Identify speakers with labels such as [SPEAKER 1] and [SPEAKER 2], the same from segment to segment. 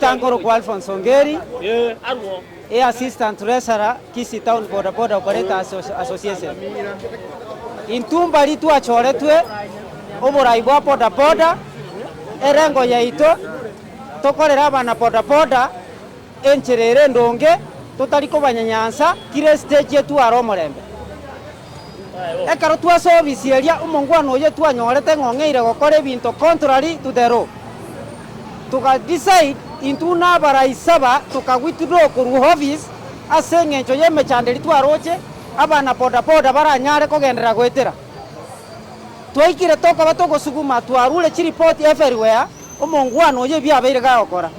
[SPEAKER 1] erieta nkorokwa Alphonse Ongeri, e assistant treasurer Kisii Town Boda Boda Operators Association. Intwe mbari twachoretwe oborai bwa boda boda, erengo yaito tokorere abana boda boda enchera ere endonge totari kobanyanyansa kira estage etware omorembe. Ekero twase ofisi eria omongwana oyio twanyorete ng'a ong'eire gokora ebinto contrary to the law. Toga decide intwe buna abarais aba toka withdraw korwa office ase eng'encho y'emechando eria twaroche abana boda boda baranyare kogenderera goetera. Twaikire tokoba togosuguma twarure chireport everywhere omongwana oyio ebiabeire gagokora.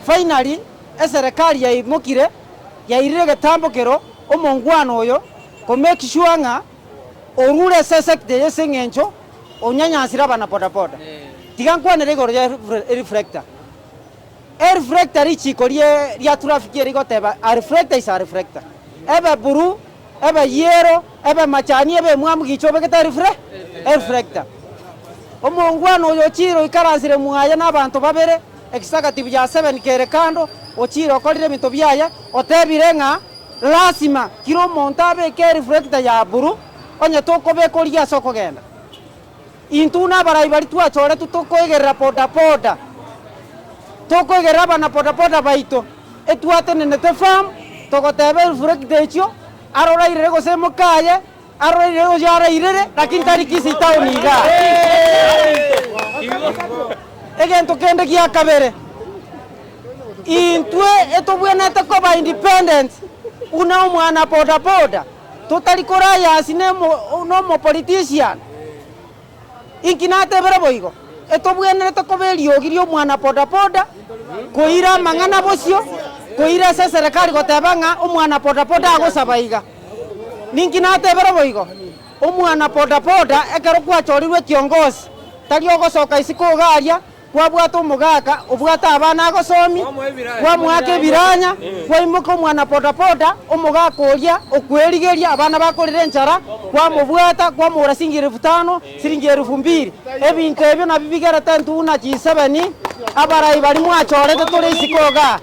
[SPEAKER 1] Finally eserekari yaimokire yairire egetambokero omongwana oyo ko make sure ng'a orure ase esector eye ase eng'encho onyanyansire abana boda boda. Tiga nkwanere igoro ya reflector. Ereflector richiko rie ria traffic erigoteba a reflector is a reflector. Ebe blue, ebe yellow, ebe machani, ebe emwamu gicha obegete erefre ereflector. Omongwana oyo ochire oikaransire mwaye na abanto babere, executive ya seven kere kando, ochire okorire ebinto biaye, otebire ng'a lasima kira omonto abeke ereflector ya blue, onye tokobeka origie ase okogenda. Intwe nabarai baria twachoretwe tokoegerera bodaboda, tokoegerera abana bodaboda baito, etwatenenete firm, togoteba ereflector echio, arorairere gose mokaye, arorairere gose arairere, lakini tari Kisii town igaa. Egento kende gia kabere, intwe etobwenerete koba independent buna omwana bodaboda. Totari korayasi nomopolitician. Inki natebire boigo? Etobwenerete koba eriogi ri'omwana bodaboda, koira amang'ana bosio, koira ase eserekari goteba ng'a omwana bodaboda agosaba iga. Ninki natebire boigo? Omwana bodaboda ekero kwachorirwe ekiongosi, tari ogosoka isiko iga aria, Kwabwata omogaka obwate abana agosomie, kwamoaka ebiranya, kwaimoka omwana bodaboda, omogaka oria okwerigeria abana bakorire enchara, kwamobwata kwamogora siringi elfu tano, siringi elfu mbili. Ebinto ebio nabio bigerete intwe buna G7, abarai baria mwachorete tore isiko igaa.